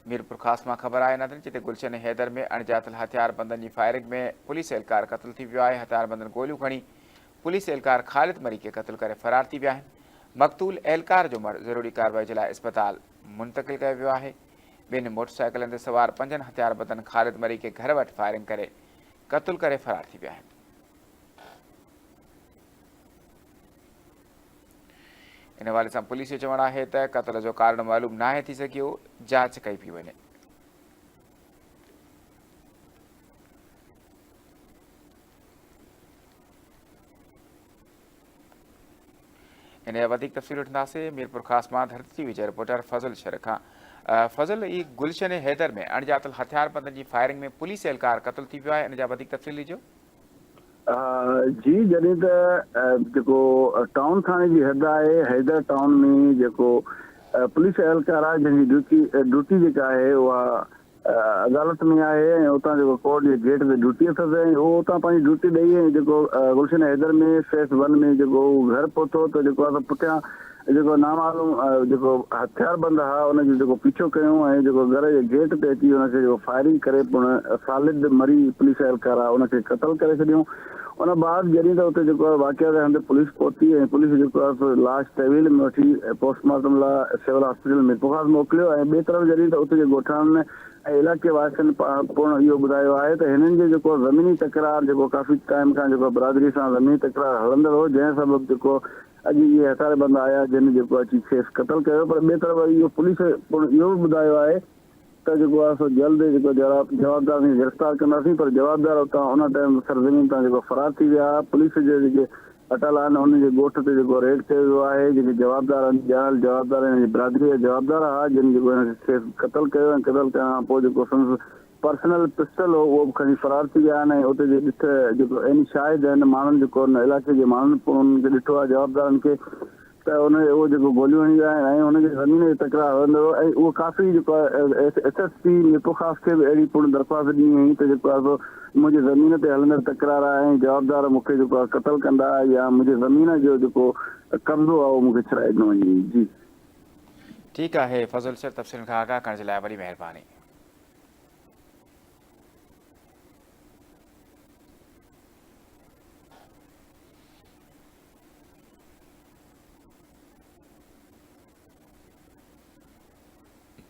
ميرپورخاص مان خبر آهي ناظرين جتي گلشن حيدر ۾ اڻڄاتل هٿياربندن جي فائرنگ ۾ پوليس اهلڪار قتل ٿي ويو آهي، هٿياربندن گوليون کڻي پوليس اهلڪار خالد مري کي قتل ڪري فرار ٿي ويا آهن، مقتول اهلڪار جو مڙهه ضروري ڪارروائي جي لاء اسپتال منتقل ڪيو ويو آهي، ٻن موٽرسائيڪلن تي سوار پنجن هٿياربندن خالد مري کي گهر وٽ فائرنگ ڪري قتل ڪري فرار ٿي ويا آهن. ان حوالي سان پوليس جو چوڻ آهي ته قتل جو ڪارڻ معلوم ناهي ٿي سگهيو، جاچ ڪئي پئي وڃي. ان جا وڌيڪ تفصيل وٺنداسين ميرپورخاص مان ڌرتي ٽي وي جي رپورٽر فضل شر کان. فضل هي گلشن حيدر ۾ اڻڄاتل هٿياربندن جي فائرنگ ۾ پوليس اهلڪار قتل ٿي ويو آهي ان جا وڌيڪ تفصيل ڏجو. جي جڏهن ته جيڪو ٽائون ٿاڻي جي حد آهي حيدر ٽائون ۾ جيڪو پوليس اهلڪار آهي جنهن جي ڊيوٽي ڊيوٽي جيڪا آهي اها عدالت ۾ آهي ۽ اتان جيڪو ڪورٽ جي گيٽ تي ڊيوٽي اٿس ۽ اهو اتان پنهنجي ڊيوٽي ڏئي ۽ جيڪو گلشن حيدر ۾ فيس ون ۾ جيڪو هو گهر پهتو ته جيڪو آهي پٺيان جيڪو نامعلوم جيڪو هٿياربند ها ان جو جيڪو پيڇو ڪيون ۽ جيڪو گهر جي گيٽ تي اچي ان کي جيڪو فائرنگ ڪري پڻ خالد مري پوليس اهلڪار ها ان کي قتل ڪري ڇڏيون ان بعد جڏهن ته اتي جيڪو آهي واقعي واري هنڌ پوليس پهتي ۽ پوليس جيڪو آهي سو لاش تحويل ۾ وٺي پوسٽ مارٽم لاء سول هاسپيٽل ميرپورخاص موڪليو ۽ ٻئي طرف جڏهن ته اتي جي ڳوٺاڻن ۽ علائقي واسين پڻ اهو ٻڌايو آهي ته هنن جي جيڪو زميني تڪرار جيڪو ڪافي ٽائيم کان جيڪو برادري سان زميني تڪرار هلندڙ هو جنهن سبب جيڪو اڄ اهي هٿياربند آيا جن جيڪو اچي کيس قتل ڪيو پر ٻئي طرف وري اهو پوليس پڻ اهو به ٻڌايو آهي ته جيڪو آهي سو جلد جيڪو جوابدارن کي گرفتار ڪنداسين پر جوابدار اتان ان ٽائيم سرزمين تان جيڪو فرار ٿي ويا ها پوليس جي جيڪي اٽل آهن انهن جي ڳوٺ تي جيڪو ريڊ ڪيو ويو آهي جيڪي جوابدار آهن ڄاڻايل جوابدار هن جي برادري جا جوابدار ها جن جيڪو هن کيس قتل ڪيو ۽ قتل ڪرڻ کان پوء جيڪو سندس پرسنل پسٽل هو اهو به کڻي فرار ٿي ويا آهن ۽ اتي جي ڏٺ جيڪو عيني شاهد آهن ماڻهن جيڪو ان علائقي جي ماڻهن پڻ انهن کي ڏٺو آهي جوابدارن کي ته ان اهو جيڪو گوليون هڻي ويا آهن ۽ هن جي زمين جو تڪرار هلندڙ هو ۽ اهو ڪافي جيڪو آهي ايس ايس پي ميرپورخاص کي به اهڙي پڻ درخواست ڏني هئي ته جيڪو آهي سو منهنجي زمين تي هلندڙ تڪرار آهي ۽ جوابدار مون کي جيڪو آهي قتل ڪندا يا منهنجي زمين جو جيڪو قبضو آهي اهو مون کي ڇڏائي ڏنو وڃي جي. ٺيڪ آهي فضل سر تفصيلن کان آگاهه ڪرڻ جي لاء وڏي مهرباني.